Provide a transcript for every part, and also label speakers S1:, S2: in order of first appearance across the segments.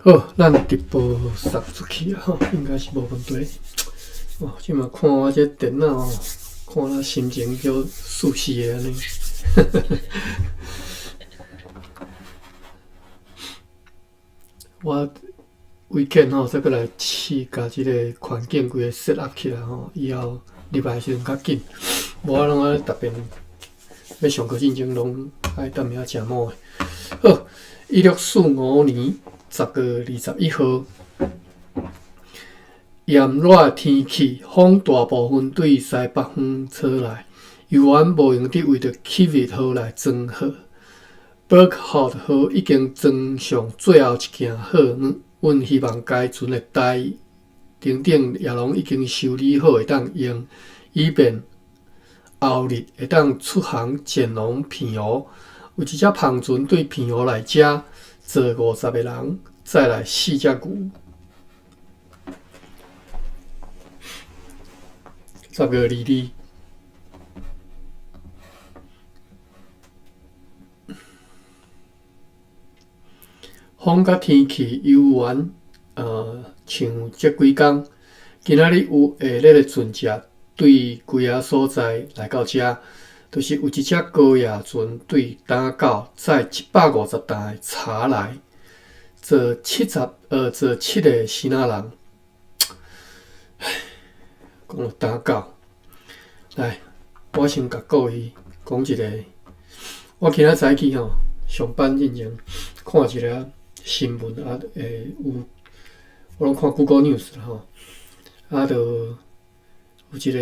S1: 好，咱直播送出去啊，吼，應該是無問題。哦，這馬看我這電腦哦，看了心情叫舒適的按呢。我 weekend 吼，再閣來試共這个環境規个 set up 起來吼，以後入來的時陣較緊。無我攏愛逐遍欲上課進前攏愛踮遐食毛的。好，1645年10月21號，炎熱天氣，風大部分對西北方吹來，遊員無閒得為著 Kiewiet 號來裝貨。Berkhout 號已經裝上最後一件貨物，阮希望該船的台等等也攏已經修理好，會當用，以便後日會當出航前往澎湖。有一隻帆船對澎湖來遮，坐50個人，載來四隻牛。10月22。風佮天氣猶原，像這幾工，今仔日有下熱的船隻對幾仔所在來到遮，就是有一隻高壓船對打到載150擔的茶來，坐坐七个支那人。唉，講到打狗，來，我先共各位講一个，我今仔早起吼上班進前看一个新聞啊，有我攏看 Google News 啦吼，啊，就有一个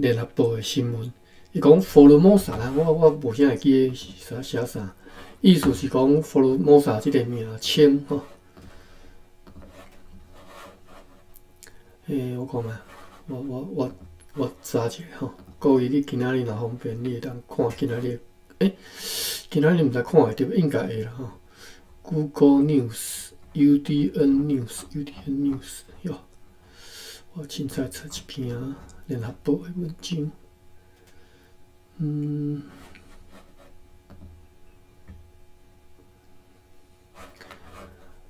S1: 聯合報的新聞，伊講福爾摩沙啦，我無啥會記得是啥寫啥，意思是講福爾摩沙這个名稱吼。我看覓，我查一下吼，各位你今仔日若方便，你會當看今仔日，今仔日毋知看會著，應該會啦吼。Google News、UDN News、UDN News 喲，我凊彩找一篇聯合報的文章，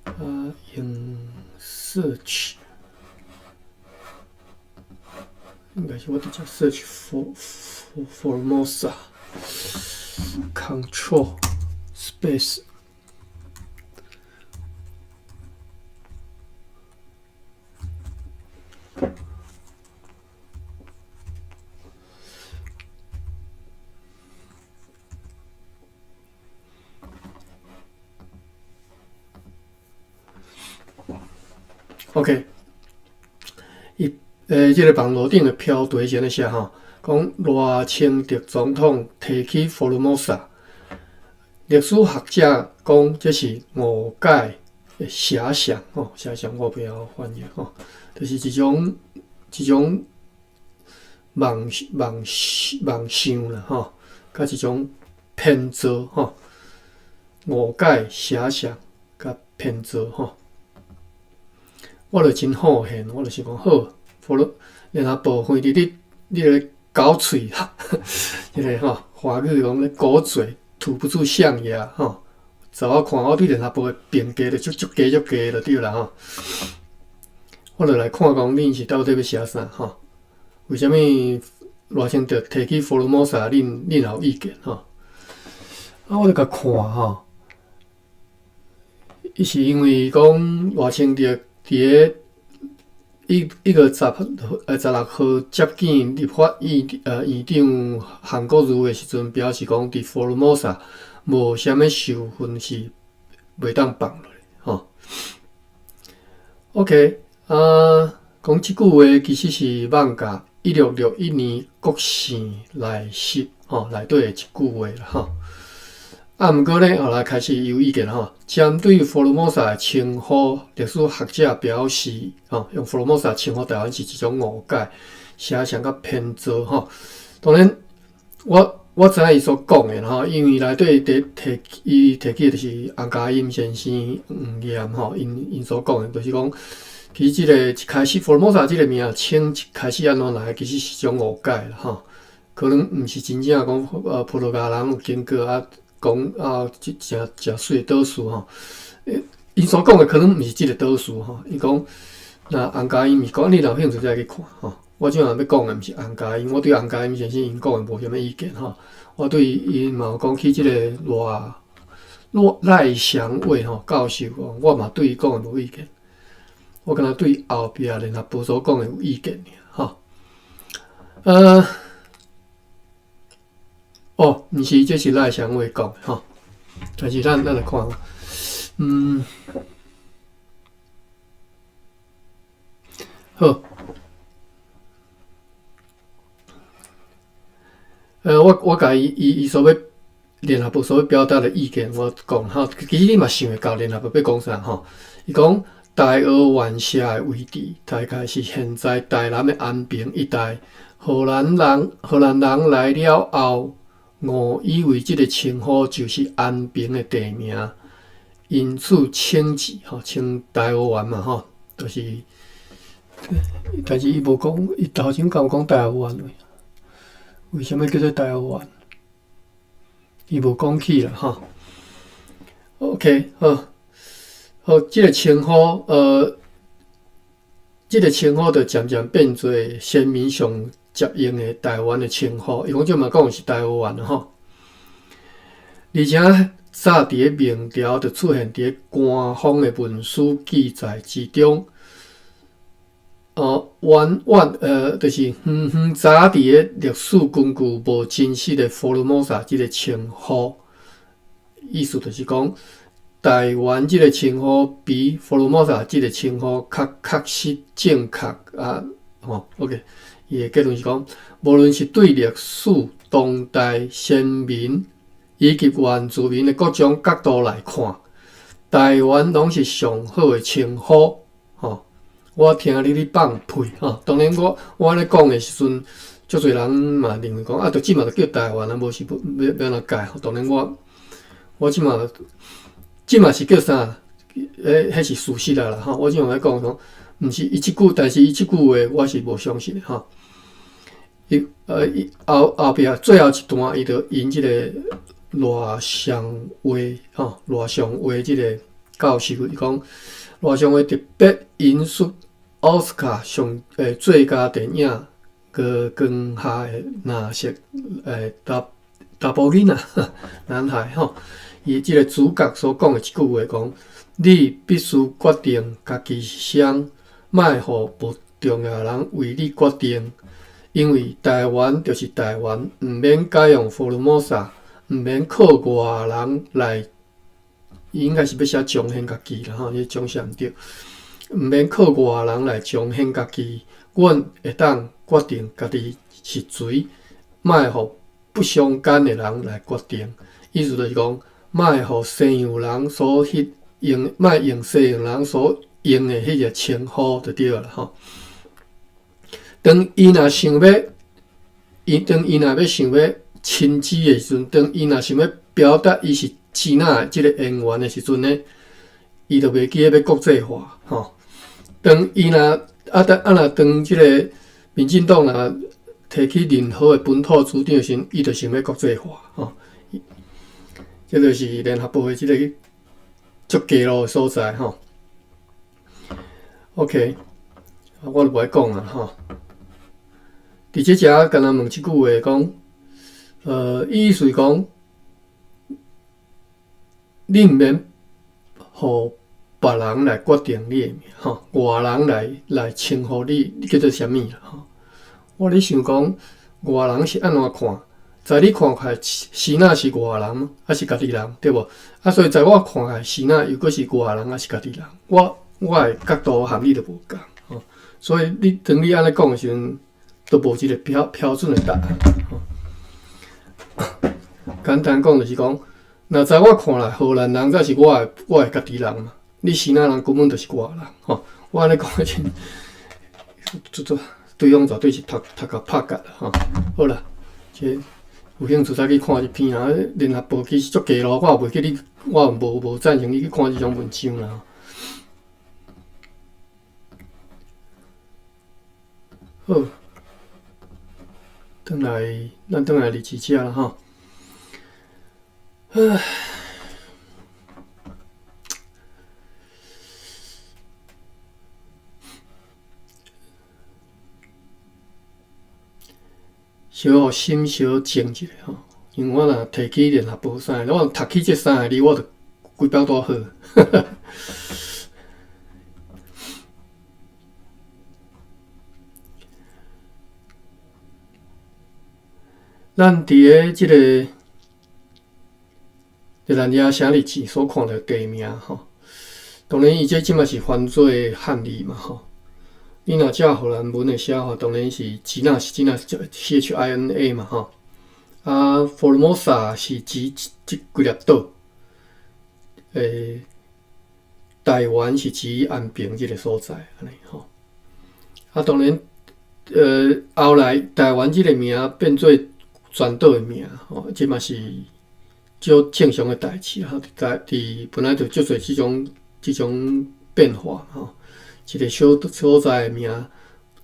S1: 啊，用 search，應該是我直接 search for Formosa Control Space。OK，伊這个網路頂的標題是按呢寫吼，講賴清德總統提起福爾摩沙，歷史學者講這是誤解的遐想吼，遐想我袂曉翻譯吼，就是一種妄妄妄想啦吼，佮一種編造吼，誤解遐想佮編造吼。我就真好現，我就是講好，福爾聯合報翻佇你咧搞喙，彼个吼，華語講咧古嘴吐不出象牙吼。就我看我對聯合報的評價就足足低足低就對啦吼。我就來看講恁是到底欲寫啥吼？為啥物賴清德提起福爾摩沙，恁有意見吼？啊，我就共看吼，伊是因為講賴清德佇咧1月16號接見立法院長韓國瑜的時陣，表示講佇福爾摩沙無啥物受訓是袂當放落吼。OK，啊，講這句話其實是艋舺1661年國姓內釋吼內底的一句話啦吼。啊，毋過呢，後來開始有意見吼，針對福爾摩沙的稱呼，歷史學者表示，吼，用福爾摩沙稱呼台灣是一種誤解，寫成佮編造吼。當然，我知影伊所講的吼，因為內底佇提伊提起的就是洪家殷先生黃岩吼，𪜶所講的，就是講，其實這个一開始福爾摩沙這个名稱一開始按怎來，其實是一種誤解啦吼，可能毋是真正講葡萄牙人有經過啊。講啊，這誠誠媠的島嶼吼， 𪜶所講的可能毋是這个導師吼，伊講若洪嘉茵毋是講，你若有興趣再去看吼。我這擺欲講的毋是洪嘉茵，我對洪嘉茵先生𪜶講的無啥物意見吼。我對𪜶嘛有講起這个賴賴賴祥偉吼教授吼，我嘛對伊講的無意見。我敢若對後壁聯合報所講的有意見爾吼。哦，毋是，這是賴祥偉講的吼。但是咱來看，好，我共伊所欲聯合報所欲表達的意見，我講吼，其實你嘛想會到聯合報欲講啥吼？伊講大蚵丸社的位置，大概是現在台南的安平一帶。荷蘭人來了後，誤以為這个稱呼就是安平的地名，因此稱之吼，稱大蚵丸嘛吼，就是，但是伊無講，伊頭前敢有講大蚵丸？為啥物叫做大蚵丸？伊無講起啦吼。OK，好，好，這个稱呼，這个稱呼就漸漸變做先民上接用的台灣的稱呼。伊講這嘛講是大蚵丸吼，而且早佇咧明朝就出現佇咧官方的文書記載之中。遠遠就是遠遠早佇咧歷史根據無真實的福爾摩沙這个稱呼，意思就是講台灣這个稱呼比福爾摩沙這个稱呼較確實正確啊！吼，OK，伊的結論是講，無論是對歷史、當代先民以及原住民的各種角度來看，台灣攏是上好的稱呼，吼。我聽你咧放屁吼！當然我按呢講的時陣，足濟人嘛認為講啊，著這馬著叫台灣啊，無是欲欲按怎改？當然我我這馬這馬是叫啥？彼是事實啊啦吼！我這馬欲講講，毋是伊這句，但是伊這句話我是無相信的吼。伊伊後後壁最後一段，伊就引這個賴尚偉吼，賴尚偉這個教授，伊講賴尚偉特別引述奧斯卡上最佳電影《月光下的藍色查查埔囡仔男孩》吼，伊這個主角所講的一句話講：你必須決定家己是啥，莫予無重要的人為你決定，因為台灣就是台灣，毋免改用福爾摩沙，毋免靠外人來，伊應該是欲寫彰顯家己啦吼，伊彰寫毋對。毋免靠外人來彰顯家己，阮會當決定家己是誰，莫予不相干的人來決定。意思就是講，莫予西洋人所彼用，莫用西洋人所用的彼个稱呼就對啦吼。當伊若想欲，伊當伊若欲想欲親子的時陣，當伊若想欲表達伊是支那的這个淵源的時陣呢，伊就袂記得欲國際化吼。當伊若啊，當啊若當這个民進黨若提起任何的本土主張時，伊就想欲國際化吼。這就是聯合報的這个足低落的所在吼。OK，我就無愛講啊吼。佇這遮敢若問這句話講，意思是講，你毋免予別人來決定你的名吼，外人來稱呼你，你叫做啥物啦吼？我咧想講，外人是按怎看？在你看起來，支那是外人，抑是家己人，對無？啊，所以在我看起來，支那又閣是外人，抑是家己人？我的角度和你就無仝吼。所以你當你按呢講的時陣，都無一个標準的答案吼。簡單講就是講，若在我看來，荷蘭人才是我的家己人嘛。你支那人根本就是外人吼。我按呢講的時陣，這對方絕對是頭殼拍結吼。好啦，這有興趣再去看這篇啊。聯合報其實足低落，我也袂記你，我也無贊成你去看這種文章啦。好，轉來，咱轉來日誌遮啦吼。唉，小予心小靜一下吼，因為我若提起聯合報三个，我若讀起這三个字，我就規擺都好。咱佇个這个熱那亞城日誌所看著地名吼，當然伊這這馬是翻做漢字嘛吼。你若照荷蘭文的寫法，當然是支那是支那 CHINA 嘛吼。啊，福爾摩沙是指這幾粒島，台灣是指安平這个所在，按呢吼。啊，當然，後來台灣這个名變做全島的名吼，這嘛是足正常的代誌吼。佇佇本來就足濟這種變化吼。一個小所在的名，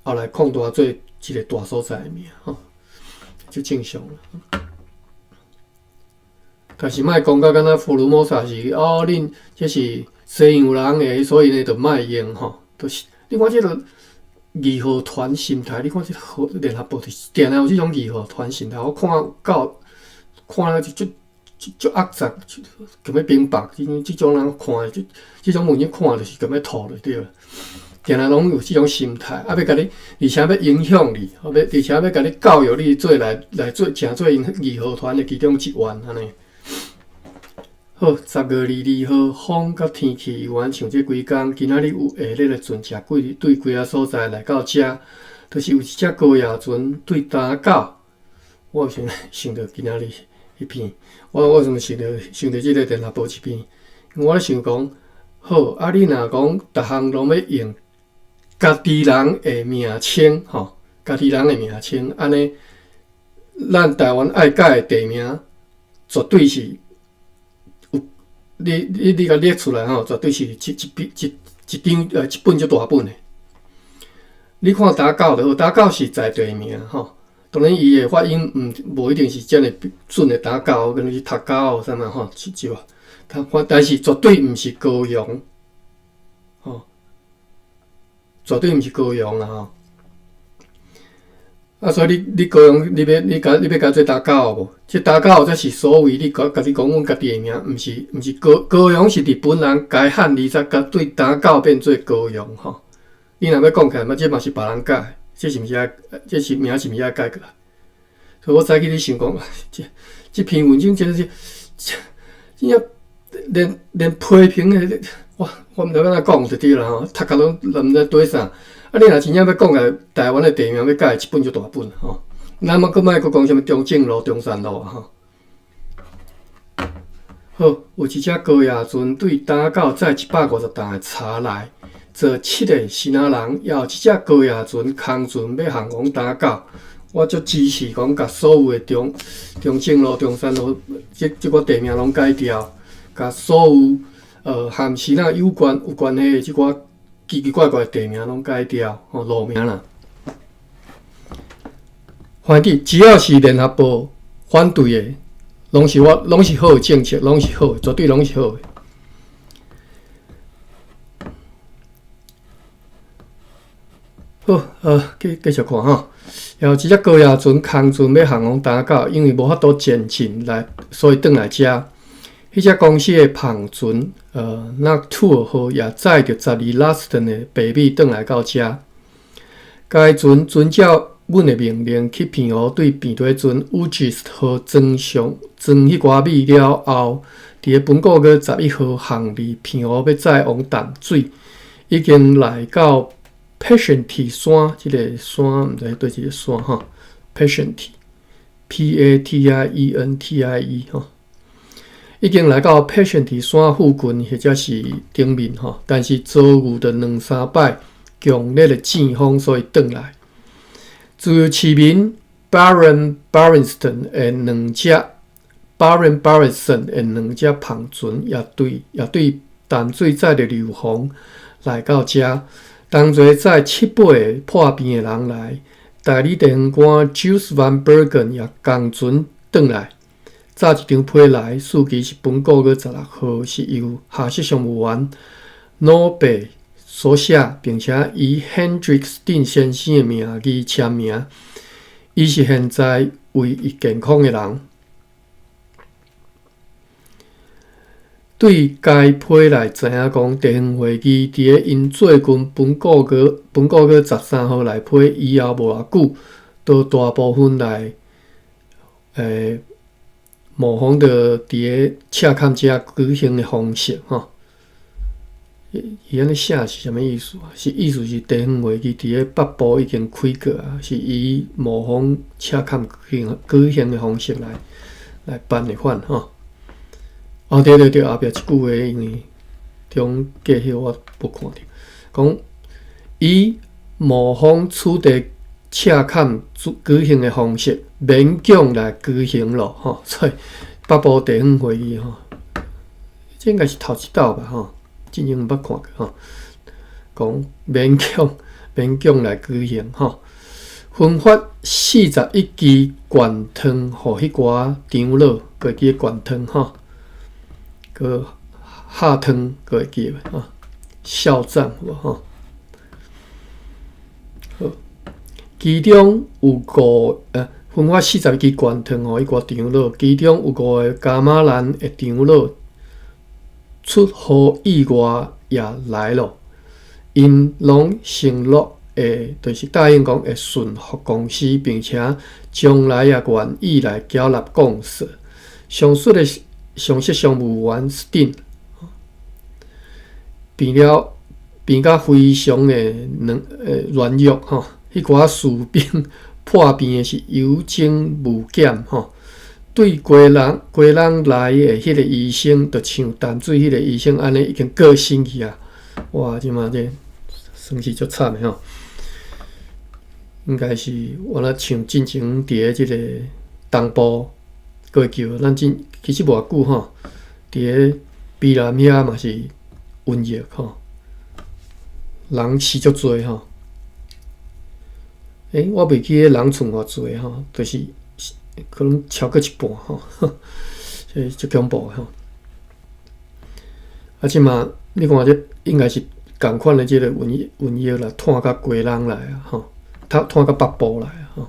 S1: 後來擴大做一個大所在的名，吼，足正常。但是莫講甲敢若福爾摩沙是哦，恁這是西洋人的，所以呢就莫用吼。就是你看這个義和團心態，你看這個聯合報就是定定有這種義和團心態，我看到看了就足足齷齪，強欲明白，這種人看，這種文章看就是強欲吐就對了。定定攏有這種心態，啊，欲共你，而且欲影響你，啊，欲而且欲共你教育你做來來做，成做𪜶義和團的其中一員，按呢。好，10月22號，風佮天氣猶原像這幾工，今仔日有下熱的船隻，對幾个所在來到遮，就是有一隻高壓船對打到。我有想想著今仔日彼篇，我為什麼想著這个聯合報這篇？因為我咧想講，好，啊，你若講逐項攏欲用家己人的名稱，吼，家己人的名稱，按呢，咱台灣愛改的地名，絕對是有，你共列出來吼，絕對是一一筆一一張一本足大本的。你看打狗就好，打狗是在地名吼，當然伊的發音毋無一定是遮爾準的打狗，可能是讀狗啥物吼，是吧？但是絕對毋是高雄，吼，絕對毋是高雄啦吼。啊，所以你高雄，你欲改做打狗無？這打狗才是所謂你家己講阮家己的名，毋是毋是高高雄是日本人改漢字才共對打狗變做高雄吼。你若欲講起來嘛，這嘛是別人改，這是毋是愛？這是名是毋是愛改過來？所以我早起咧想講，這篇文章真是，真正連批評的，我毋知欲按怎講就對啦吼，讀甲攏毋知對啥。啊，你若真正欲講來，台灣的地名欲改一本足大本吼。咱嘛閣莫閣講啥物中正路、中山路啊吼。好，有一隻高壓船對打到載150擔的柴來，坐七个支那人，也有一隻高壓船空船欲航往打到。我足支持講，共所有的中正路、中山路，這寡地名攏改掉，共所有和支那有關係的這寡奇奇怪怪的地名攏改掉，吼，路名啦。反正只要是聯合報反對的，攏是好的政策，攏是好的，絕對攏是好的。好，繼續看吼。有一隻高壓船空船欲航往打到，因為無法度前進來，所以轉來遮。彼隻公司的帆船，那兔號也載著12拉斯頓的白米轉來到遮。該船遵照阮的命令去澎湖對平底船烏吉斯號裝彼寡米了後，佇咧本個月11號航離澎湖，欲載往淡水，已經來到 Patiente 山，這个山毋知佗一个山吼，Patiente，P A T I E N T I E 吼，已經來到 Patiente 山附近或者是頂面吼，但是遭遇著兩三擺強烈的陣風，所以轉來。自由市民 Baron Barrington 的兩隻 Baron Barrington 的兩隻帆船也對淡水載著硫磺來到遮，同齊載七八个破病的人來。代理地方官 Jules Van Bergen 也仝船轉來，早一張批來，時期是本個月16號，是由下席商務員努貝所寫，並且以 Hendrik Steen 先生的名義簽名。伊是現在唯一健康的人。對該批來知影講，地方會議佇咧𪜶最近本個月本個月13號來批以後無偌久，都大部分來模仿著佇咧赤崁遮舉行的方式吼。伊按呢寫是啥物意思啊？是意思是地方會議佇咧北部已經開過啊，是以模仿赤崁舉行的方式來辦的款吼。哦，對對對，後壁一句話，因為中過彼我無看著，講以模仿此地赤崁舉行的方式，勉強來舉行咯吼。所以北部地方會議吼，這應該是頭一擺吧吼，之前毋捌看過吼。講勉強來舉行吼，分發41支罐湯予彼寡長老，閣會記罐湯吼。閣下湯閣會記袂吼？孝葬有無吼？好，其中有五分發41支罐湯予彼寡長老，其中有五个噶瑪蘭的長老出乎意外也來了，𪜶攏承諾會，就是答應講會順服公司，並且將來也願意來繳納貢稅。上述的上席商務員斯汀變了變甲非常的軟弱吼，彼寡士兵破病的是有增無減吼。對基隆來的彼个醫生，就像淡水彼个醫生按呢，已經過身去啊！哇，這馬這算是足慘的吼。應該是我若像進前佇咧這個東部，閣會記咱進其實無偌久吼，佇咧宜蘭遐嘛是瘟疫吼，人死足濟吼。我袂記得人賰偌濟吼，就是可能超過一半吼，這足恐怖的吼。啊，這馬你看這應該是仝款的這个瘟疫啦，傳到基隆來啊吼，傳到北部來啊吼。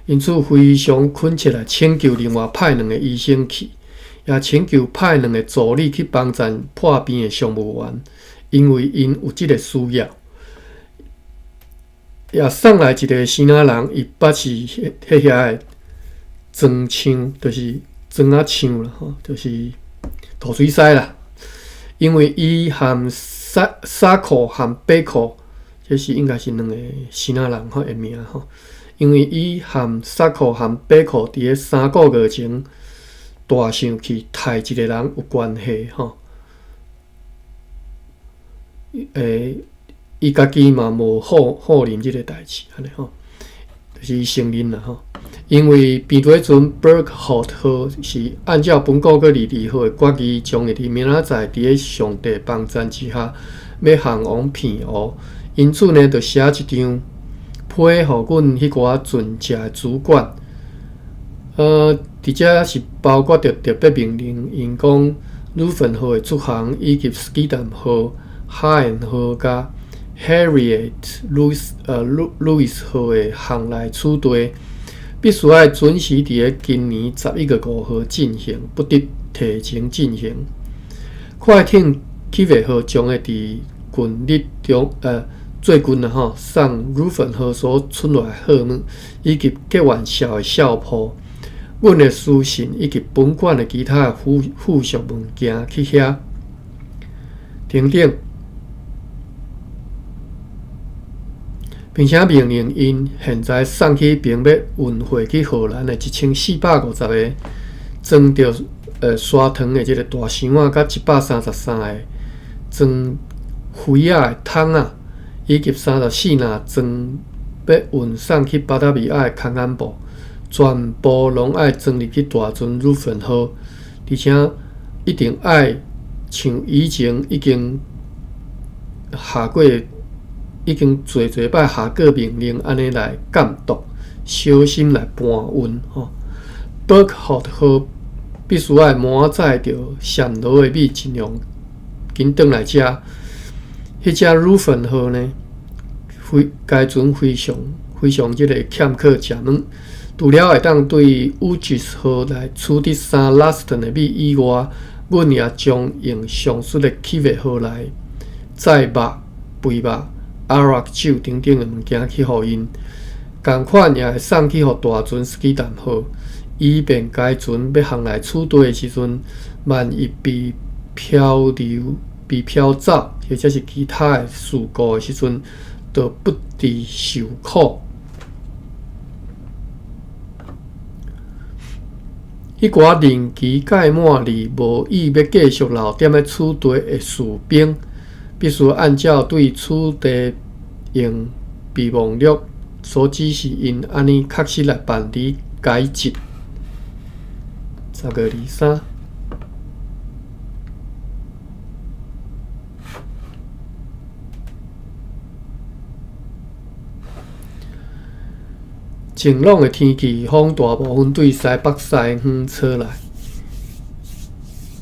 S1: 因此非常懇切來請求另外派兩个醫生去，也請求派兩个助理去幫贊破病的商務員，因為𪜶有這个需要。也送來一个生仔人，伊捌是彼遐的裝廠，就是磚仔廠啦吼，就是塗水師啦。因為伊含沙克含貝克，這是應該是兩个生仔人吼的名吼。因為伊含沙克含貝克佇咧3個月前大象去刣一个人有關係吼。伊家己嘛無否認這个代誌，按呢吼，就是伊承認啦吼。因為病毒彼陣 Berghout 號是按照本個月22號的決議，將會佇明仔載佇咧上帝幫贊之下，欲航往澎湖。因此呢，就寫一張批予阮彼寡船隻的主管。佇遮是包括著特別命令，𪜶講魯芬號的出航，以及 Schiedam 號、哈恩號佮 Harriet Louis 號的航來此地，必須愛準時佇咧今年11月5號進行，不得提前進行。快艇起飛號將會佇近日中，最近啊吼，送魯芬號所出來的貨物，以及結完數的數簿、阮的書信以及本館的其他的附屬物件去遐等等，並且命令𪜶現在送去並欲運貨去荷蘭的1450個裝著沙糖的這个大箱仔，佮133個裝肥仔的桶仔，以及34籃裝欲運送去巴達維亞的空鞍布，全部攏愛裝入去大船魯芬號，而且一定愛像以前已經下過，已經濟濟擺下過命令，按呢來監督，小心來搬運吼。Berghout 號必須愛滿載著暹羅的米，盡量緊轉來遮。彼隻魯芬號呢，非該船非常非常這个欠缺食物，除了會當對 Ursus 號來取得三 Laston 的米以外，阮也將用上述的企劃號來載肉、肥肉、阿拉酒等等的物件去予𪜶，仝款也會送去予大船斯基淡號，以便該船欲航來此地的時陣，萬一被漂流、被飄走，或者是其他的事故的時陣，就不致受苦。彼寡任期屆滿而無意欲繼續留踮咧此地的士兵，必須按照對此地用備忘錄所指示𪜶按呢確實來辦理該職。10月23。晴朗的天氣，風大部分對西北西方吹來。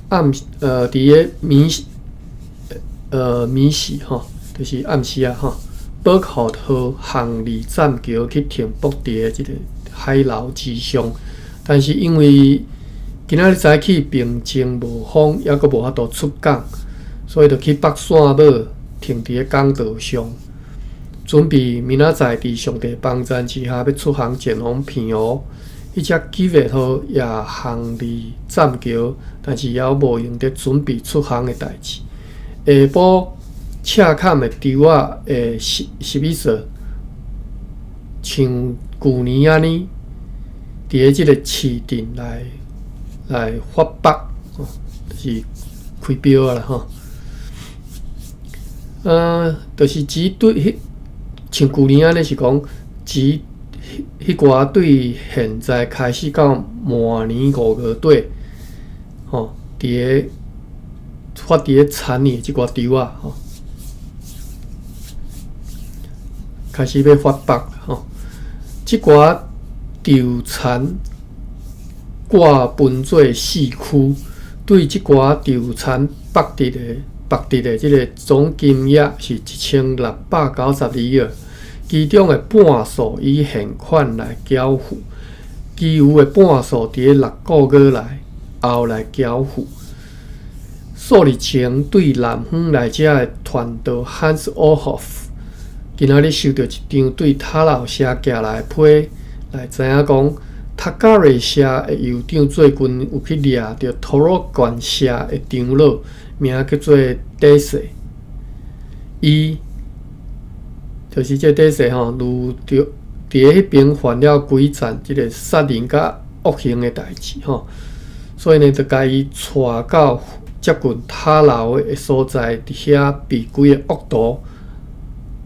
S1: 暗佇个暝暝時吼，就是暗時啊吼，寶酷號航離棧橋去停泊佇个這个海樓之上，但是因為今仔日早起平靜無風，猶閣無法度出港，所以就去北線尾停佇个港道上。準備明仔載佇上帝幫贊之下，欲出航前往澎湖。彼隻基維號也航離棧橋，但是猶無閒佇準備出航的代誌。下晡赤坎的柱仔的十一歲，像舊年按呢，佇咧這个市鎮來發北，就是開標啊啦吼。就是指對彼。像舊年按呢是講，指彼寡對現在開始到明年5月底，吼，佇个發佇咧田裡的這寡稻仔，吼，開始欲發白，吼，這寡稻田掛分做四區，對這寡稻田北佇的。博得的這个總金額是1692里爾，其中的半數以現款來繳付，其餘的半數佇咧6個月內後來繳付。數日前對南方來遮的傳道 Hans Ohoff，今仔日收著一張對塔樓社寄來的批，來知影講塔加瑞社的酋長最近有去掠著托羅縣社的長老。名叫做底細，伊就是這底細吼，如著佇彼邊犯了幾件這个殺人佮惡行的代誌吼，所以呢，就共伊帶到接近塔樓的所在，佇遐被幾个惡徒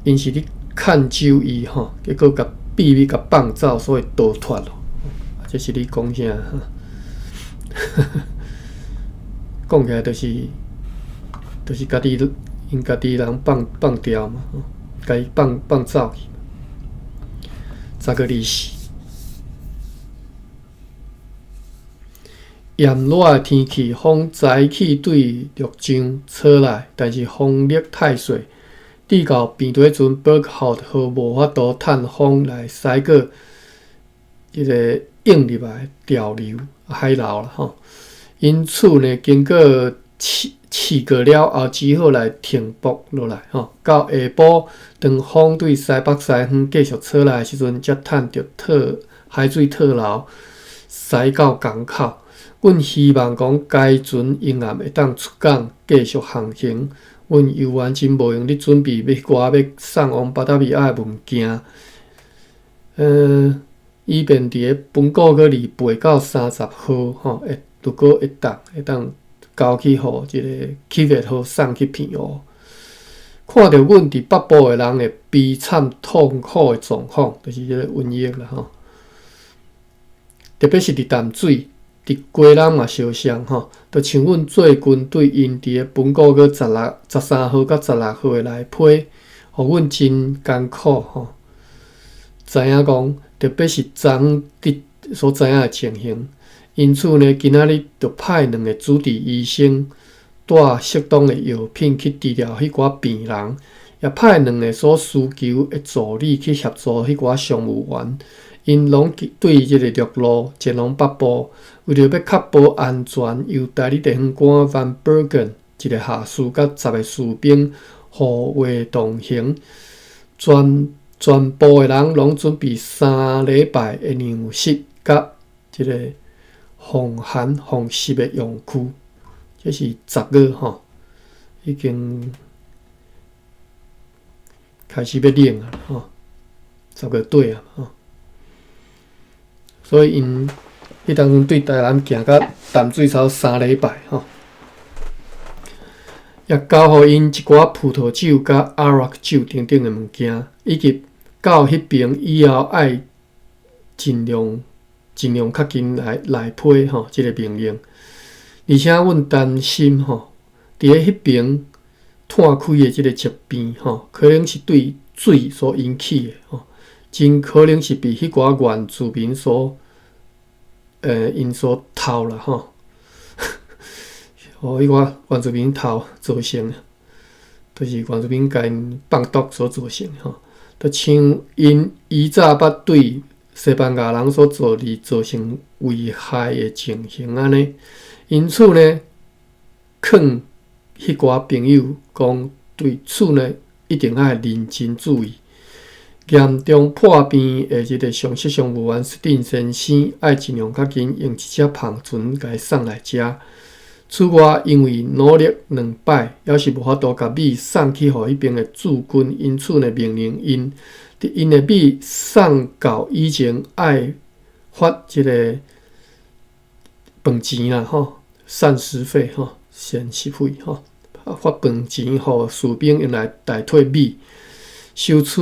S1: ，𪜶是咧牽制伊吼，結果共秘密共放走，所以逃脫咯。這是咧講啥？講起來就是。就是家己𪜶家己人放放掉嘛，共伊放放走去。10月24，炎熱的天氣，風早起對陸上吹來，但是風力太細，直到病地陣，北號號無法度趁風來駛過這个湧入來潮流海流啦吼。因此呢，經過試試過了後，只好來停泊落來吼。到下晡，當風對西北西方繼續吹來的時陣，才趁著套海水套流，駛到港口。阮希望講，該船永遠會當出港繼續航行。阮猶原真無閒咧準備欲寡欲送往巴達維亞的物件，以便佇个本個月28到30號吼，會如果會當會當。交去予這个企劃號送去澎湖，看著阮佇北部的人的悲慘痛苦的狀況，就是這个瘟疫啦吼。特別是佇淡水、佇基隆嘛相像吼，就像阮最近對𪜶佇个本個月16、13號佮16號的來批，予阮真艱苦吼。知影講，特別是昨昏佇所知影的情形。因此呢，今仔日就派兩个主治醫生帶適當的藥品去治療彼寡病人，也派兩个所需求的助理去協助彼寡商務員， 𪜶攏對這个陸路前往北部，為著欲確保安全，由代理地方官 Van Bergen 一个下士佮10个士兵護衛同行。全部的人攏準備3禮拜的糧食佮這个防寒防濕的用具。這是10月吼，已經開始欲冷啊吼，10月底啊吼，所以𪜶彼當陣對台南行到淡水差3禮拜吼，也交予𪜶一寡葡萄酒佮阿拉克酒等等的物件，以及到彼爿以後愛盡量較緊來批吼這个命令。而且阮擔心吼，佇咧彼爿湠開的這个疾病吼，可能是對水所引起的吼，真可能是被彼寡原住民𪜶所偷啦吼，予彼寡原住民偷造成的，就是原住民共𪜶放毒所造成的吼，就像𪜶以早捌對西班牙人所做而造成危害的情形按呢。因此呢，勸彼寡朋友講，對此呢一定愛認真注意。嚴重破病的這个上席上務員斯汀先生，愛盡量較緊用一隻帆船共伊送來遮。此外，因為努力兩擺，猶是無法度共米送去予彼爿的駐軍，因此呢，命令𪜶佇𪜶的米送到以前，愛發這个飯錢啦，吼，膳食費吼，膳食費吼，發飯錢予士兵用來代替米。收取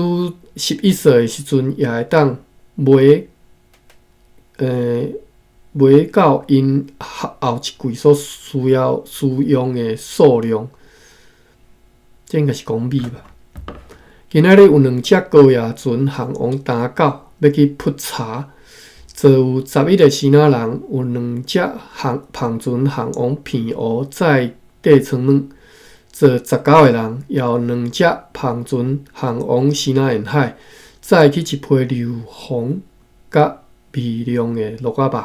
S1: 11歲的時陣，也會當買到𪜶後一季所需要使用的數量。這應該是講米吧。今仔日有兩隻高壓船航往丹狗，欲去撲查。坐有11个支那人，有兩隻帆船航往澎湖載硩床物，坐19个人，也有兩隻帆船航往支那沿海，載去一批硫磺佮微量的鹿仔肉。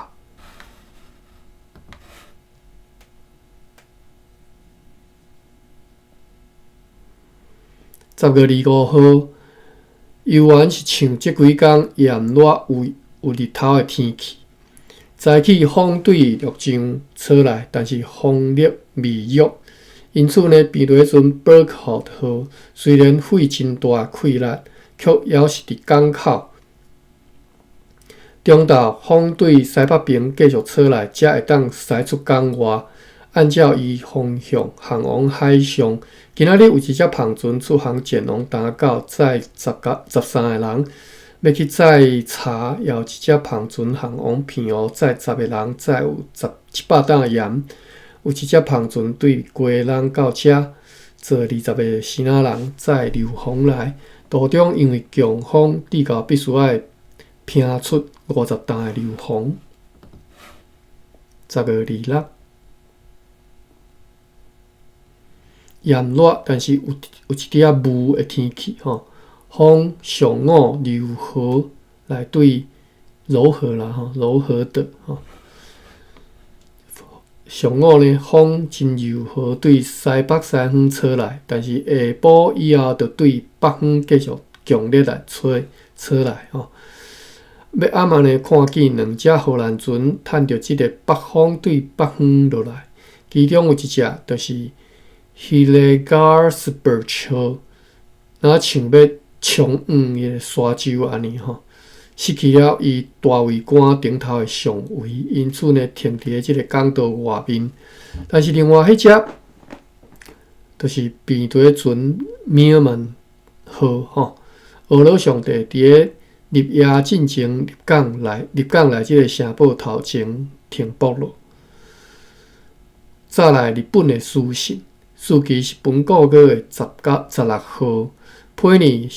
S1: 10月25號，猶原是像這幾工炎熱有日頭的天氣。早起風對陸上吹來，但是風力微弱，因此呢，平地船 Bergholt 號雖然費真大氣力，卻猶是佇港口。中晝風對西北爿繼續吹來，才會當駛出港外。按照伊方向航往海上。今仔日有一隻帆船出航前往丹狗，載13个人，欲去載柴；也有一隻帆船航往澎湖，載10个人，載有100擔鹽。有一隻帆船對基隆到遮，坐20个支那人，載硫磺來。途中因為強風，至到必須愛拼出50擔的硫磺。10月26。炎熱，但是有一點仔霧的天氣吼。風上午柔和來對柔和啦吼，柔和的吼。上午呢，風真柔和，對西北西方吹來，但是下晡以後就對北方繼續強烈來吹來吼。欲暗仔呢，看見兩隻荷蘭船趁著這个北風對北方落來，其中有一隻就是 Hillegarsberg 號，若像欲衝往彼个沙洲按呢吼，失去了伊大桅杆頂頭的上桅，因此呢，停佇咧這个港道外面。但是另外彼隻，就是平地船 Meerman 號吼，俄羅上帝佇咧入夜進前入港來這个城堡頭前停泊咯。早來日本的書信。時期是本個月的19、16號。佩尼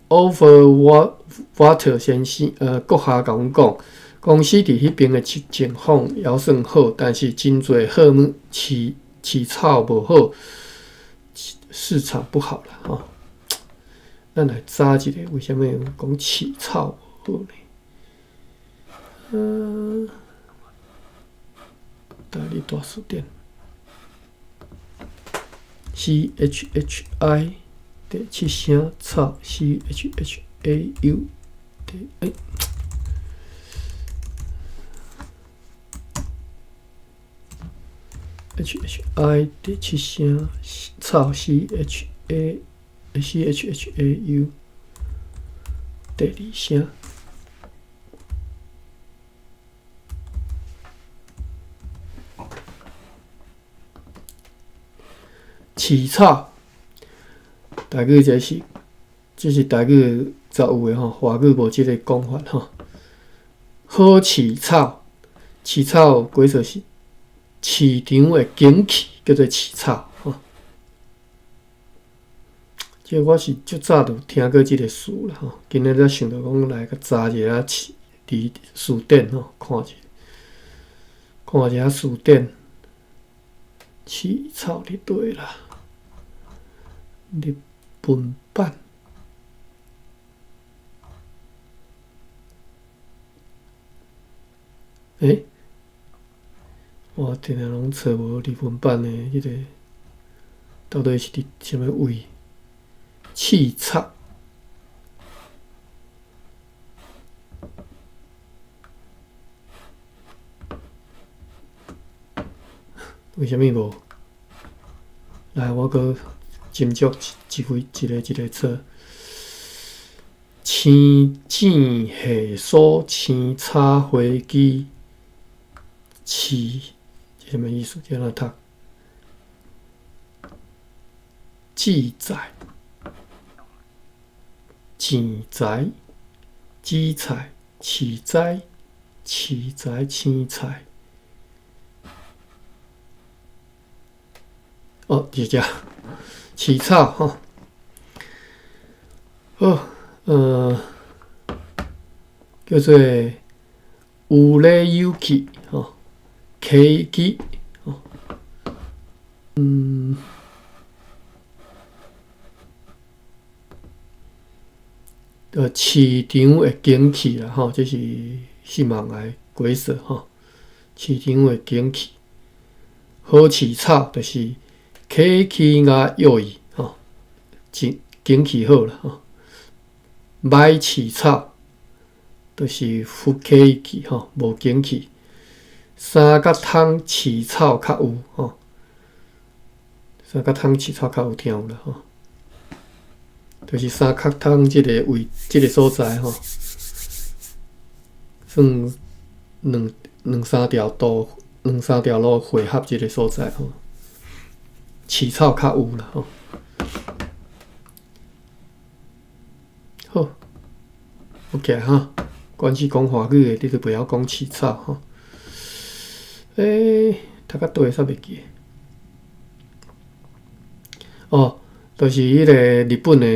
S1: Overwater 先生，閣下共阮講，公司佇彼爿的情況猶算好，但是真濟貨物市草無好，市場不好啦吼。咱來查一下，為啥物講市草無好呢？台语大辞典，C H H I 第七声草，C H H A U 第欸，H H I 第七声草，C H A C H H A U 第二聲。飼草，台語這是台語才有的吼，華語無這個講法吼。好飼草，飼草解說是市場的景氣，叫做飼草吼。這個我是足早就聽過這個詞啦吼，今日才想著講來共查一下詞辭典吼，看一下，看一下辭典。飼草佇佗啦？日本版。欸？我定定攏揣無日本版的彼個，到底是佇啥物位？飼草。為啥物無？來，我閣斟酌一一幾一个一个找。青剪下酥青草花枝饲，這啥物意思？這按怎讀？莼菜、莼菜、紫菜、飼菜、飼菜、青菜。哦，佇遮飼草吼。好，叫做売れ行き吼，景気吼，市場的景氣啦吼，這是四網的解說吼。市場的景氣，好飼草就是景氣が良い吼，景景氣好啦吼。歹飼草就是不景氣吼，無景氣。三角窗飼草較有吼，三角窗飼草較有聽有啦吼，就是三角窗這个位，這个所在吼，算兩兩三條道，兩三條路匯合這个所在吼，飼草較有啦吼。好，OK 哈，關係講華語的，你都袂曉講飼草吼。欸，讀到佗煞袂記。哦，就是彼個日本的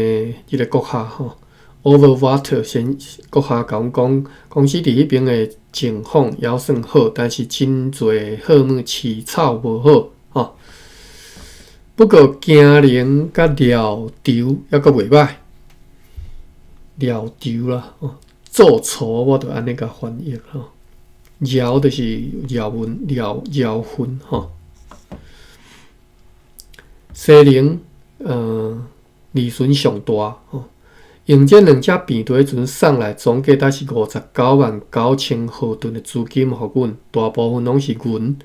S1: 彼個閣下吼，Overwater 先閣下共阮講，公司佇彼爿的情況猶算好，但是真濟貨物飼草無好吼。不過驚人佮料酬猶閣袂歹，料酬啦，吼，做鋤我就按呢共翻譯吼。料就是料文料料份吼。西寧，利潤上大吼。用這兩隻平台船送來，總計才是59萬9千荷噸的資金予阮，大部分攏是銀。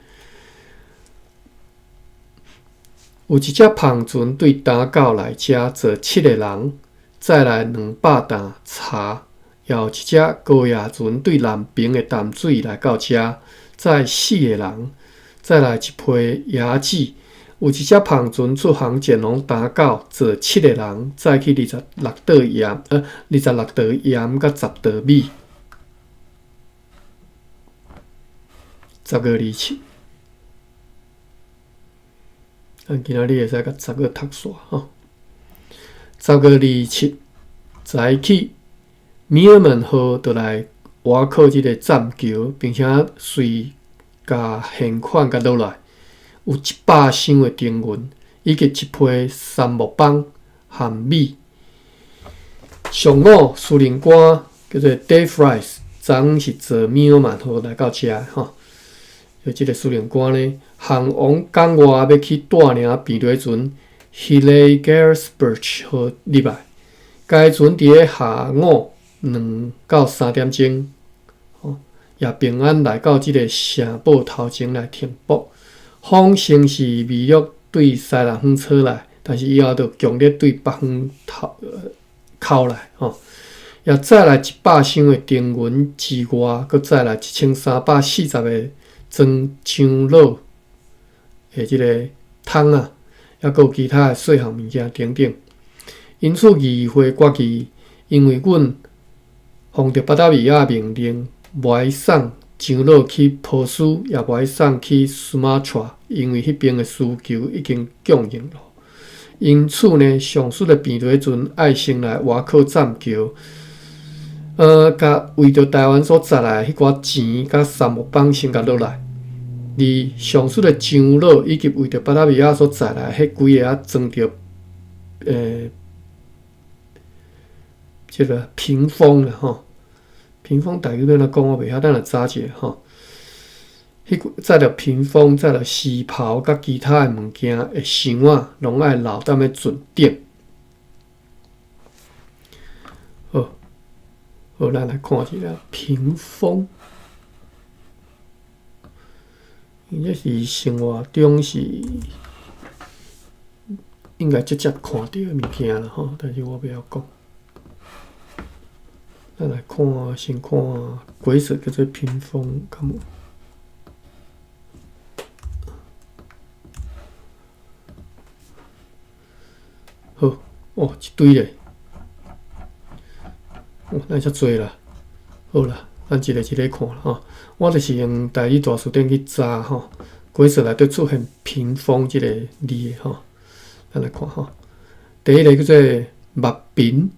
S1: 有一隻帆船對丹狗來遮載七个人，載來200擔茶；也有一隻高壓船對南爿的淡水來到遮，載四个人，載來一批椰子。有一隻帆船出航前往丹狗，載七个人，載去26袋鹽，26袋鹽佮10袋米。10月27，咱今仔日會使共十月讀煞吼。十月二七早起，米爾門號就來倚靠這个棧橋，並且隨共現款共落來。有100箱的丁銀，以及一批杉木枋和米。上午，司令官叫做 Dave Rice，昨昏是坐妙曼號來到遮吼。就這个司令官呢，航往港外欲去帶領平碇船 Hillegersberg 號入來。該船佇咧下午2到3點鐘，吼，也平安來到這个城堡頭前來停泊。風先是微弱對西南方吹來，但是以後就強烈對北方頭口來，吼。也載來100箱的丁銀之外，閣載來1340个裝樟腦的這个桶仔，抑閣有其他的細項物件等等。因此，議會決議，因為阮奉著巴達維亞命令，無愛送樟腦去波斯，也無愛送去蘇馬特，因為彼邊的需求已經供應了。因此呢，上述的平碇船愛先來外靠棧橋，共為著台灣所載來彼寡錢佮杉木板先共落來，而上述的樟腦以及為著巴達維亞所載來彼幾个仔裝著，這个屏風啦吼，屏風台語欲按怎講我袂曉，等下查一下吼。彼載著屏風、載著絲袍佮其他的物件的箱仔，攏愛留踮咧船頂。好，好，咱來看一下屏風。伊這是生活中是應該直接看著的物件啦吼，但是我袂曉講。咱來看，先看鬼使叫做屏風，敢有？好，哦，一堆咧，哦，哪會遮濟啦？好啦，咱一个一个看啦吼。我就是用台語大辭典去查吼，鬼使內底出現屏風這個字的吼。咱來看吼，第一个叫做密屏，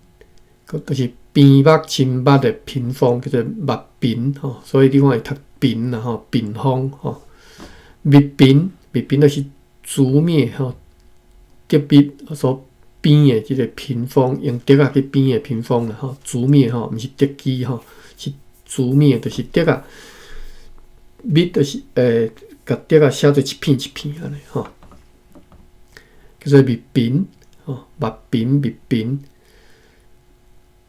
S1: 就是邊目真密的屏風，叫做密屏吼。所以你看伊讀屏啦吼，屏風吼。密屏，密屏就是竹篾吼，竹篾所編的這个屏風，用竹仔去編的屏風啦吼，竹篾吼，毋是竹枝吼，是竹篾，就是竹仔篾，就是共竹仔寫做一片一片按呢吼，叫做密屏吼，密屏密屏。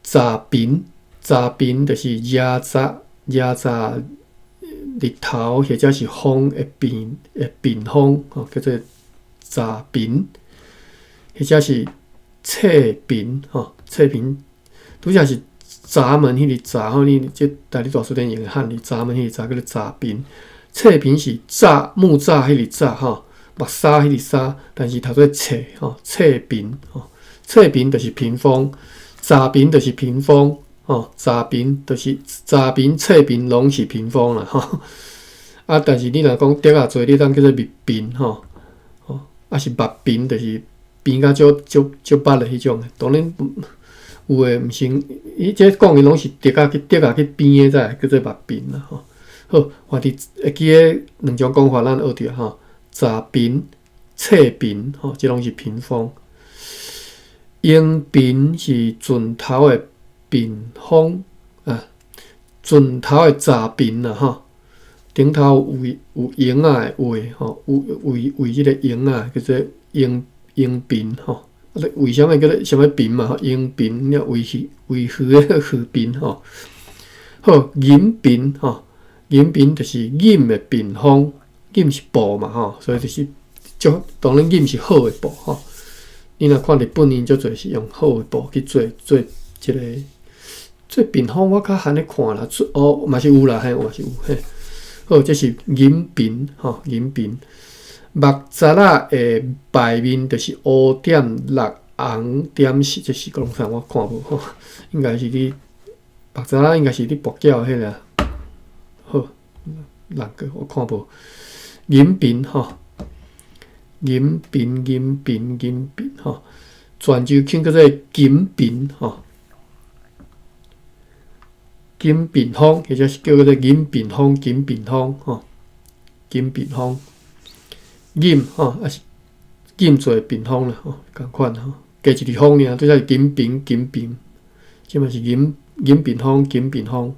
S1: 閘屏，閘屏就是遮閘遮閘日頭或者是風會變會屏風吼，叫做閘屏，或者是冊屏吼，冊屏拄才是閘門彼个閘吼，你這台語大辭典用的漢字閘門彼个閘叫做閘屏，冊屏是柵木柵彼個柵吼，木柵彼個柵，但是讀做冊吼，冊屏吼，冊屏就是屏風。閘屏就是屏風，吼，閘屏就是閘屏、冊屏，攏是屏風啦，吼。啊，但是你若講竹仔做，你當叫做密屏，吼，吼，啊是密屏，就是編甲足足足密的彼種。當然有的毋是，伊這講的攏是竹仔去竹仔去編的，才會叫做密屏啦，吼。好，反正會記得兩種講法，咱學著吼，閘屏、冊屏，吼，這攏是屏風。螢屏是船頭的屏風啊，船頭的閘屏啦吼，頂頭有有螢仔的畫吼，有畫畫這個螢仔叫做螢螢屏吼。啊，為啥物叫做啥物屏嘛？吼，螢屏，你畫魚畫魚的魚屏吼。好，銀屏吼，銀屏就是銀的屏風，銀是布嘛吼，所以就是足當然銀是好的布吼。你若看日本，𪜶足濟是用好的布去做做這个做屏風，我較罕咧看啦。做哦嘛是有啦，嘿，嘛是有嘿。好，這是銀屏吼，銀屏。木閘仔的背面就是烏點六紅點是，這是講啥？我看無吼，應該是佇木閘仔，應該是佇跋筊彼个。好，六個我看無銀屏吼。銀屏、銀屏、銀屏，吼，泉州腔叫做金屏，吼，金屏風，或者是叫做銀屏風、金屏風，吼，金屏風，銀吼，抑是金做的屏風啦，吼，仝款吼，加一字風爾，拄才是金屏、金屏，這嘛是銀銀屏風、金屏風。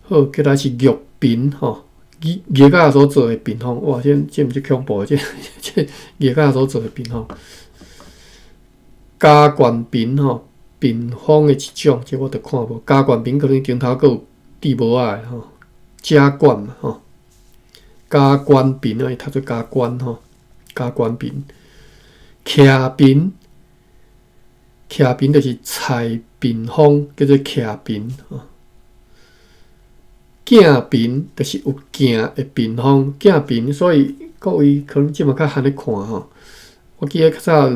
S1: 好，過來是玉屏吼，玉玉仔所做的屏風，哇！這這毋是恐怖的，這這玉仔所做的屏風。加冠屏吼，屏風的一種，這我著看無。加冠屏可能頂頭閣有戴帽仔的吼，加冠嘛吼。加冠屏啊，伊讀做加冠吼，加冠屏。徛屏，徛屏就是菜屏風，叫做徛屏吼。鏡屏就是有鏡的屏風，鏡屏，所以各位可能這馬較罕咧看吼。我記得較早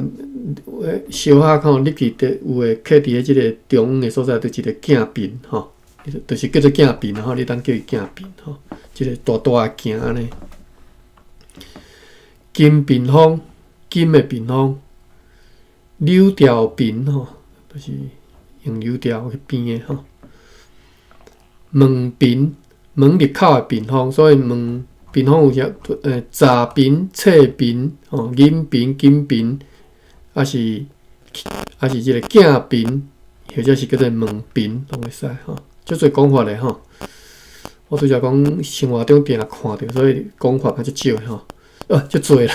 S1: 小學吼入去佇有的徛佇咧這个中央的所在，就一个鏡屏吼，就是叫做鏡屏吼，你當叫伊鏡屏吼，一个大大的鏡按呢。金屏風，金的屏風，柳條屏吼，就是用柳條去編的吼。門屏，門入口的屏風，所以門屏風有啥？雜屏、冊屏、吼銀屏、金屏，抑是這个鏡屏，或者是叫做門屏，攏會使吼。足濟講法的吼。我拄才講生活中定看著，所以講法較足少的吼。足濟啦。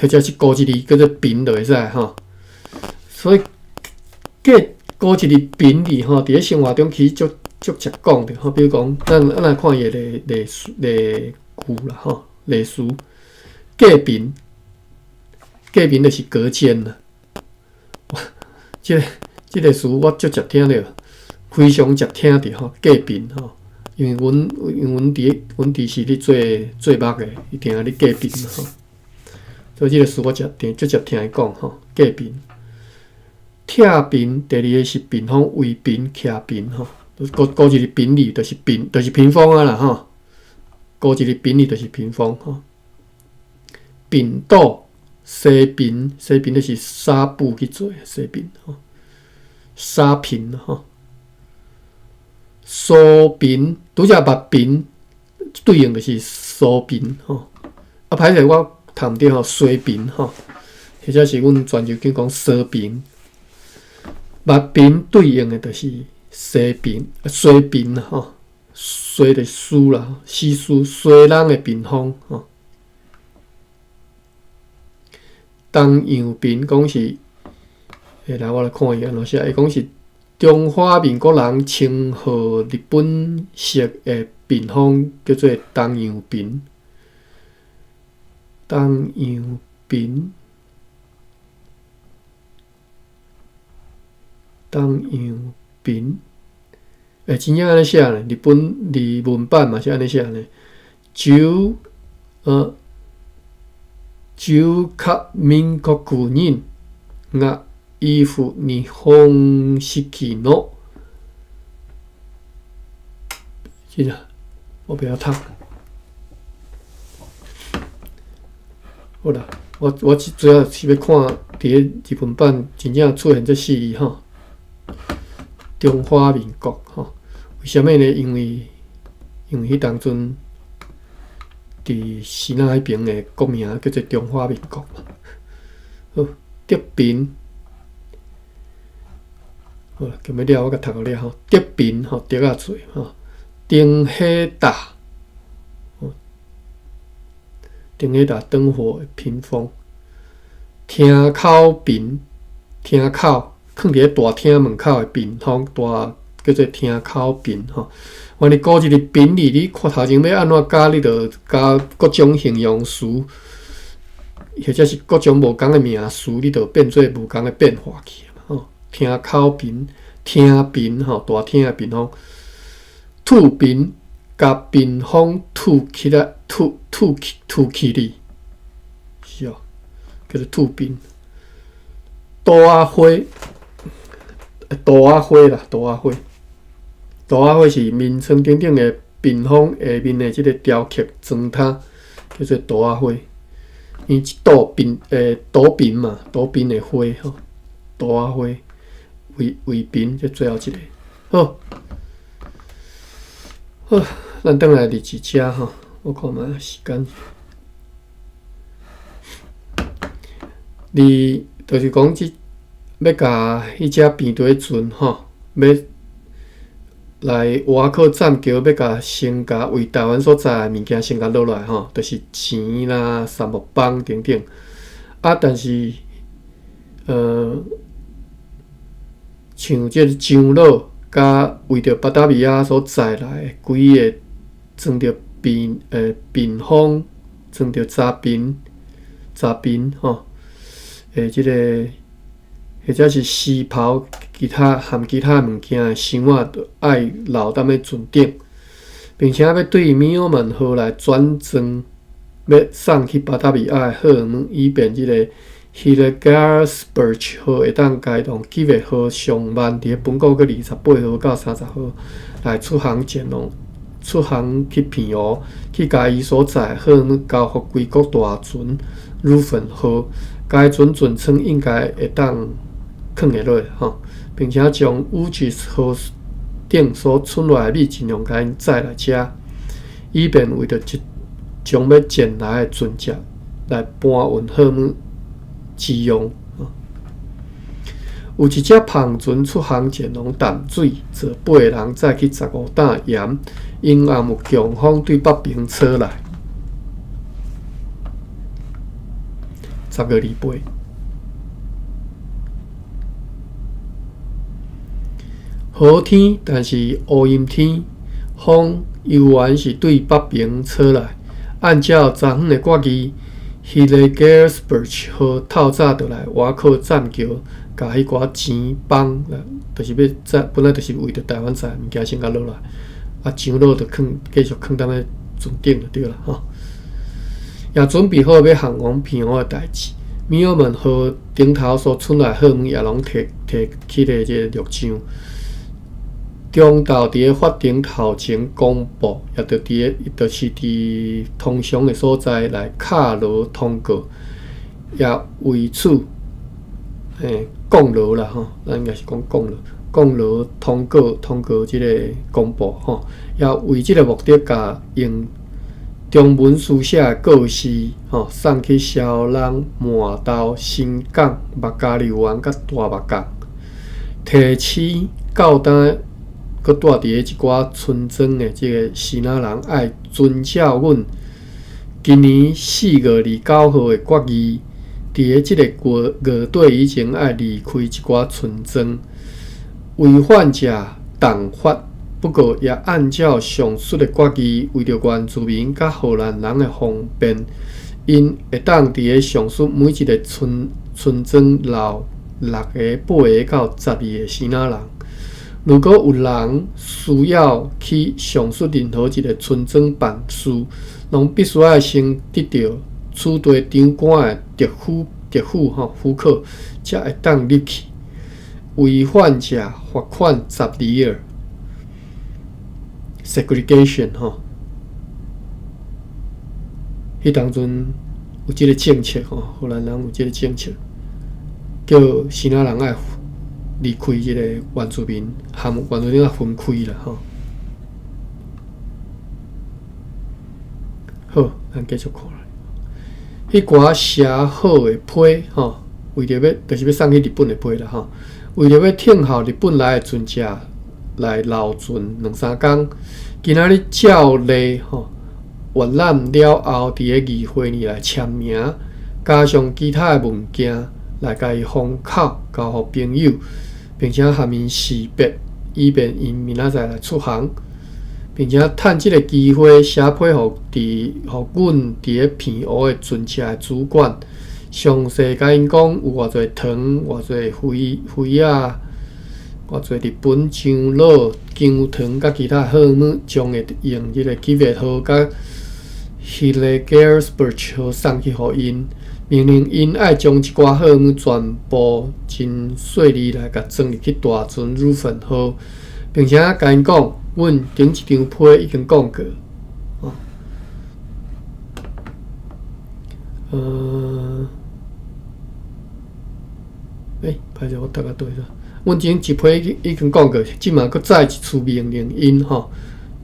S1: 或者是孤一字叫做屏就會使吼。所以過孤一字屏字吼，佇咧生活中其實足足常講著吼。比如講，咱來看伊的例例例句啦吼，例詞隔屏，隔屏就是隔間啦。這个這个詞我足常聽著，非常常聽著吼，隔屏吼。因為阮佇是咧做做木的，伊定咧隔屏嘛吼。所以這个詞我常聽，足常聽伊講吼，隔屏。拆屏，第二个是屏風圍屏、徛屏吼，孤孤一个屏字就是屏，就是屏風啊啦吼。孤一个屏字就是屏風吼。屏堵、紗屏，紗屏就是紗布去做的紗屏吼。紗屏吼。梳屏，拄才目屏對應就是梳屏吼。啊，歹勢我讀毋著吼，梳屏吼，或者是阮泉州語講梳屏。目屏對應的就是西屏、梳屏吼，梳就是梳啦，死梳梳人的屏風吼。東洋屏講是，來我來看伊按怎寫，伊講是中華民國人稱號日本式的屏風，叫做東洋屏。東洋屏。東洋屏，真正按呢寫呢，日本日文版嘛是按呢寫呢。中中華民國人が依附日本式の，這個我袂曉讀。好啦，我主要是欲看佇咧日文版真正出現這四字吼。中華民國吼，為啥物呢？因為彼當陣佇支那彼爿的國名叫做中華民國嘛。好，德屏，好啦，今日了我共讀予了吼。德屏吼，竹仔做吼，燈火塔，燈火塔燈火屏風，廳口屏，廳口。囥佇咧大廳門口的屏風，大叫做廳口屏吼。凡你孤一个屏字，你看頭前欲按怎加，你就加各種形容詞，或者是各種無仝的名詞，你就變做無仝的變化去吼。廳口屏、廳屏吼，大廳的屏風，吐屏，共屏風吐起來，吐吐去吐去哩，是哦，叫做吐屏。杜仔花。杜仔花啦，杜仔花，杜仔花是眠床頂頂的屏風下面的這个雕刻磚塔，叫做杜仔花。因一朵屏杜屏嘛，杜屏的花吼，杜仔花，圍圍屏，這最後一个。好，好，咱轉來日誌遮吼，我看覓時間。你就是講這。欲共彼隻病毒的船吼，欲來倚靠棧橋，欲共先共為台灣所載的物件先共落來吼，就是錢啦、杉木枋等等。啊，但是，像這个樟腦，佮為著巴達維亞所載來的規个裝著屏風，裝著茶瓶、茶瓶吼，這个或者是絲袍，其他含其他物件的箱仔，著愛留踮咧船頂，並且欲對米爾曼號來轉裝，欲送去巴達維亞的貨物，以便這个 Hillegersberg 號會當共同吉月號上慢佇咧本國閣28號到30號來出航前往出航去澎湖，去共伊所載貨物交予歸國大船汝芬號，該船船艙應該會當囥會落吼，並且將烏吉號頂所剩落來的米盡量共𪜶載來遮，以便為著即將欲前來的船隻來搬運貨物之用。有一隻帆船出航前往淡水，坐八个人載去15擔鹽，沿岸有強風對北爿吹來。10月28。好天，但是烏陰天，風猶原是對北爿吹來。按照昨昏的決議，Hillegersberg 號透早就來倚靠棧橋，共彼寡錢枋，就是欲載，本來就是為著台灣載的物件先共落來，啊，樟腦就囥繼續囥踮咧船頂就對啦吼。也準備好欲航往澎湖的代誌。米爾曼號頂頭所剩來貨物也攏提提去咧這個陸上。中晝佇咧法庭頭前公布，也就佇咧，就是佇通常的所在來敲鑼通告，也為此，降鑼啦吼，咱應該是講降鑼，降鑼通告通告這個公布吼，也為這個目的，共用中文書寫的告示吼，送去蕭人、麻豆、新港、目加柳灣佮大目港，提醒到今閣住佇咧一寡村莊的這个支那人愛遵照阮今年4月29號的決議，佇咧這个月月底以前愛離開一寡村莊，違反者重罰。不過，也按照上述的決議，為著原住民佮荷蘭人的方便，𪜶會當佇咧上述每一个村村莊留六个、八个到12个支那人。如果有人需要去上述任何一个村莊辦事，攏必須愛先得著此地長官的特許、特許吼許可，才會當入去。違反者罰款10里爾。Segregation 吼，彼當陣有這个政策吼，荷蘭人有這个政策，叫支那人愛離開這个原住民，含原住民愛分開啦吼。好，咱繼續看落。彼寡寫好的批吼，為著欲，就是欲送去日本的批啦吼，為著欲聽候日本來的船隻來留船兩三工，今仔日照例吼，閱覽了後，佇咧議會裡來簽名，加上其他的文件來共伊封口，交予朋友，並且含𪜶士別，以便𪜶明仔載來出航，並且趁這个機會寫批予佇予阮佇咧澎湖的船隻的主管，詳細共𪜶講有偌濟糖、偌濟魚魚仔、偌濟日本樟腦、薑糖佮其他貨物，將會用這个吉月號佮 Hillegersberg 號送去予𪜶，命令𪜶愛將這寡貨物全部真細膩來共裝入去大船汝芬號，並且共𪜶講，阮頂一張批已經講過。哦，欸，歹勢，我讀甲佗去。阮頂一批已經講過，這馬閣再一次命令𪜶吼，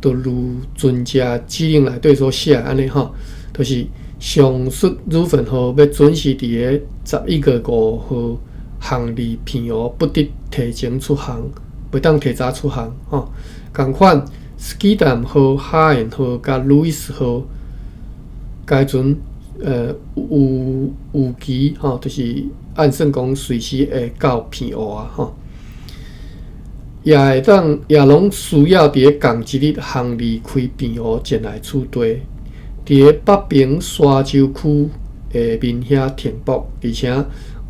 S1: 就如船隻指令內底所寫按呢吼，就是上述汝芬號欲準時佇咧11月5號航離澎湖，不得提前出航，袂當提早出航吼。仝款，斯基淡號、哈恩號佮路易斯號，該船有預期吼，就是按算講隨時會到澎湖啊吼，也會當也攏需要佇咧仝一日航離開澎湖前來此地，佇咧北平沙洲區下面遐停泊，而且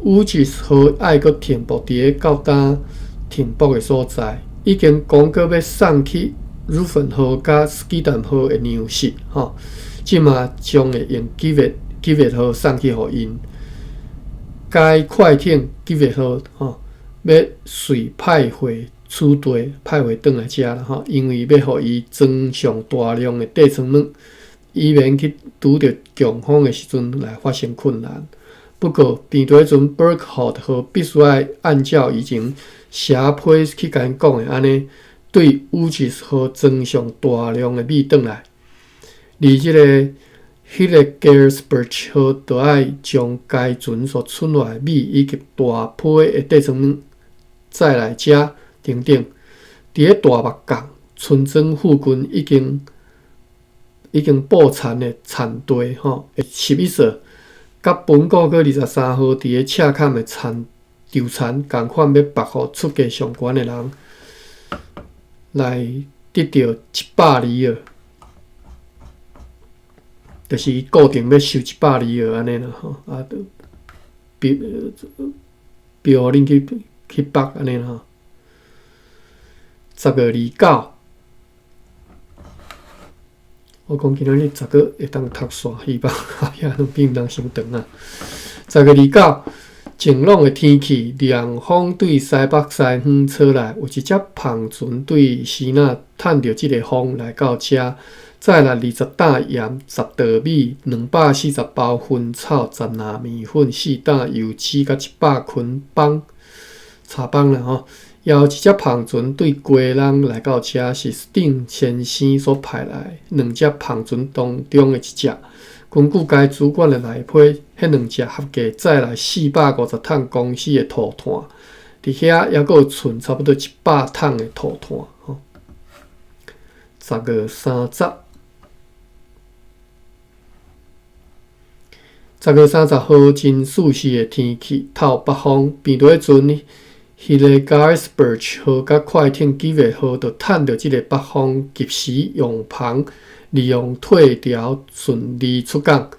S1: 宇治號愛閣停泊佇咧到今停泊的所在，已經講過欲送去汝芬號佮斯基淡號的糧食吼，這馬將會用吉維號送去予𪜶。該快艇吉維號吼，欲隨派回此地，派回轉來遮啦吼，因為欲予伊裝上大量的底層物，以免去拄著強風的時陣來發生困難。不過，病毒彼陣 Berkhout 號必須愛按照以前寫批去共𪜶講的按呢，對宇治號裝上大量的米轉來。而這个 Hillegersberg 號就愛將該船所剩落來的米以及大批的底層物載來遮等等。佇咧大目港村莊附近已經布田的田地吼，11所，佮本古閣23號佇咧赤崁的田稻田仝款，欲縛予出價上懸的人來得著100里爾，就是伊固定欲收一百里爾按呢啦吼，啊，就標標予恁去縛按呢啦吼。10月29，我講今仔日十個會當讀煞，希望後壁攏變當傷長啊。10月29，晴朗的天氣，涼風對西北西方吹來，有一隻帆船對支那趁著這个風來到遮，載來20擔鹽、10袋米、240包薰草、10籃麵粉、4擔油脂，佮100捆枋柴枋啦吼。也有一隻帆船對基隆來到遮，是丁先生所派來兩隻帆船當中的一隻。根據該主管的內批，彼兩隻合計載來450桶公司的塗炭，佇遐猶閣有剩差不多100桶的塗炭。吼，10月30，10月30號真舒適的天氣，透北風，變做彼陣。Hillegersberg 號佮快艇基維號就趁著這个北風，及時用帆，利用退潮順利出港，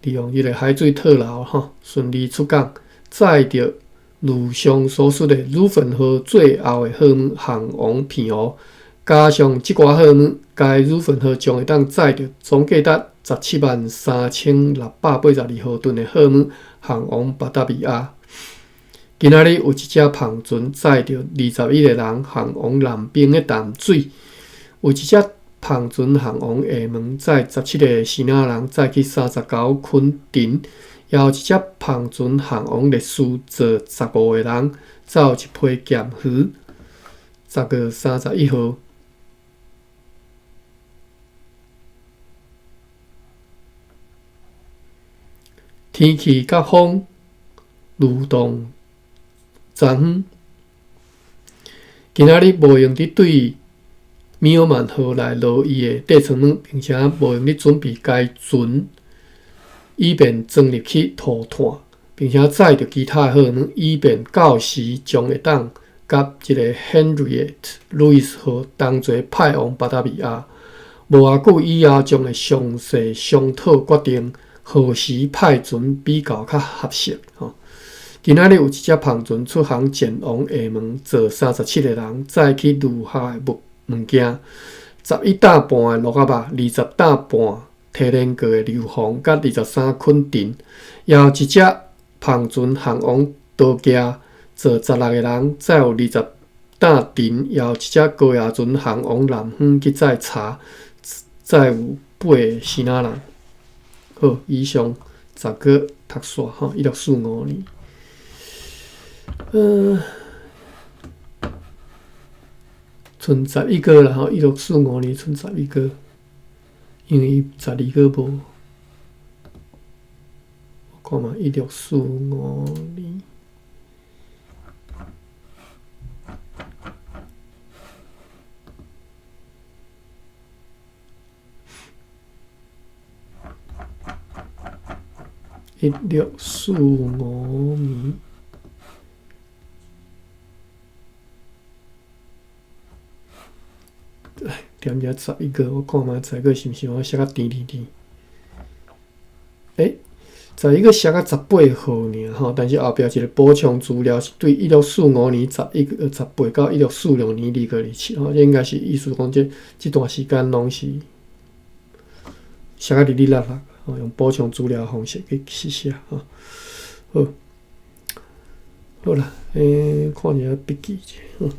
S1: 利用這个海水退流吼，順利出港，載著如上所述的汝芬號最後的貨物航往澎湖，加上這寡貨物，該汝芬號將會當載著總價值173,682毫噸的貨物航往巴達維亞。今仔日有一隻帆船載著21個人航往南邊的淡水，有一隻帆船航往廈門載17個支那人載去39捆藤，也有一隻帆船航往麗斯載15個人，載有一批鹹魚。10月31號。天氣佮風蠕動。昨昏，今仔日無閒佇對米爾曼號來落伊的底層物，並且無閒佇準備該船，以便裝入去塗炭，並且載著其他的貨物，以便到時將會當佮這个 Henriette Louise 號同齊派往巴達維亞。無偌久以後，將會詳細商討決定何時派船比較較合適。今仔日有一隻帆船出航前往廈門，載37個人，載去餘下的物物件：11擔半的鹿仔肉，20擔半提煉過的硫磺，佮23捆藤。也有一隻帆船航往多崎，載16個人，載有20擔藤。也有一隻高壓船航往南方去載茶，載有8個支那人。好，以上十個讀煞吼，1645年。賰11個啦吼，1645年賰十一個，因為12個無。我看覓1645年。1645年。哎，踮遮十一个，我看覓十一个是毋是我寫甲甜甜甜？欸，十一月寫甲十八號爾吼，但是後壁一個補充資料是對1645年11月18到1646年2月27吼，這應該是意思講這這段時間攏是寫甲哩哩啦啦，吼，用補充資料的方式去去寫吼。好，好啦，欸，看一下筆記者。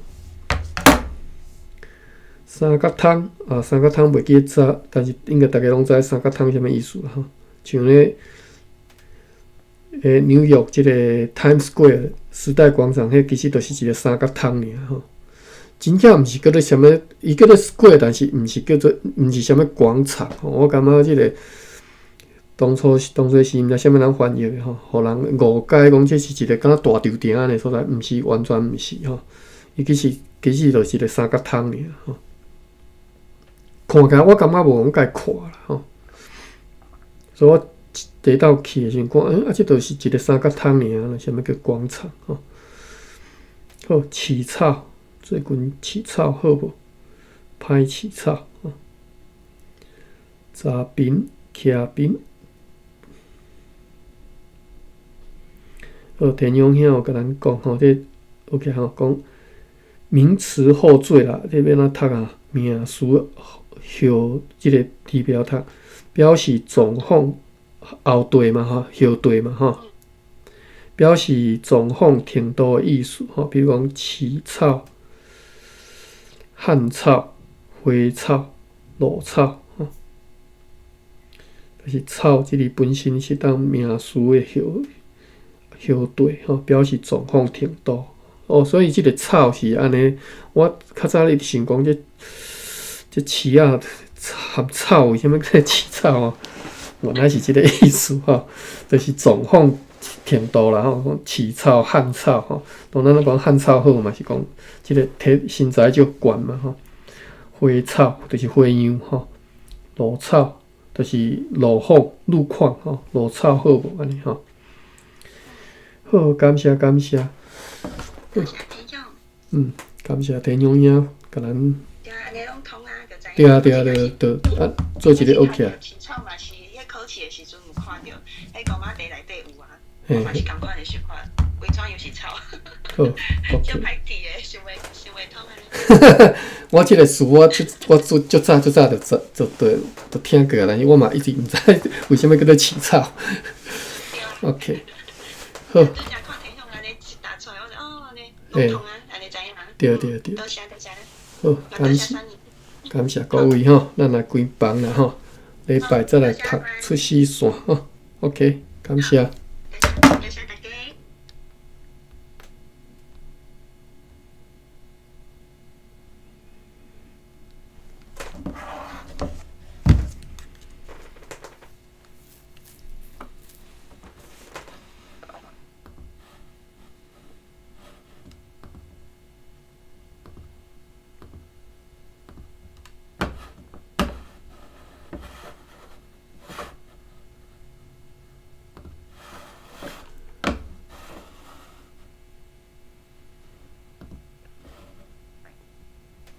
S1: 三角窗啊，三角窗袂記得知，但是應該逐家攏知三角窗啥物意思啦吼。像咧，欸，紐約這個 Times Square 時代廣場，彼其實就是一個三角窗爾吼。真正毋是叫做啥物，伊叫做 Square，但是毋是叫做毋是啥物廣場吼。我感覺這個當初當初是毋知啥物人翻譯的吼，予人誤解講這是一個敢若大稻埕按呢所在，毋是完全毋是吼。伊其實其實就是一個三角窗爾吼。看起來我感覺無講介闊啦吼，所以我第一道去的時陣看，欸，啊，這就是一個三角窗爾，啥物叫廣場吼？好，飼草，最近飼草好無？歹飼草吼。查貧、徛貧，好，田勇兄有共咱講吼，這 OK 吼，講名詞後綴啦，這欲按怎讀啊？名詞後這個字袂曉讀，表示狀況後綴嘛吼，後綴嘛吼，表示狀況程度的意思吼，比如講飼草、旱草、花草、露草吼，就是草這個本身是當名詞的後後綴吼，表示狀況程度哦，所以這個草是按呢，我較早咧想講這這飼仔含草，為啥物叫飼草啊？原來是這個意思吼，就是狀況程度啦吼，飼草、旱草吼，當咱咧講旱草好嘛，是講這個體身材足懸嘛吼。花草就是花樣吼，露草就是路況路況吼，露草好無按呢吼。好，感謝感謝。嗯，感謝田勇兄，共咱。對啊對啊對對，啊，做一個 OK 啊。
S2: 飼草嘛是，彼考試的時陣有看著，彼古仔地內底有啊，我嘛是仝款的想法，為怎樣是草？
S1: 好，
S2: 足歹記的，想袂想袂通按呢。
S1: 我這個詞我我足足早足早就知就就就聽過，但是我嘛一直毋知為啥物叫做飼草。OK，好。欸，對對對。好，感謝感謝各位吼，咱來關房啦吼，禮拜再來讀出死線吼。OK，感謝。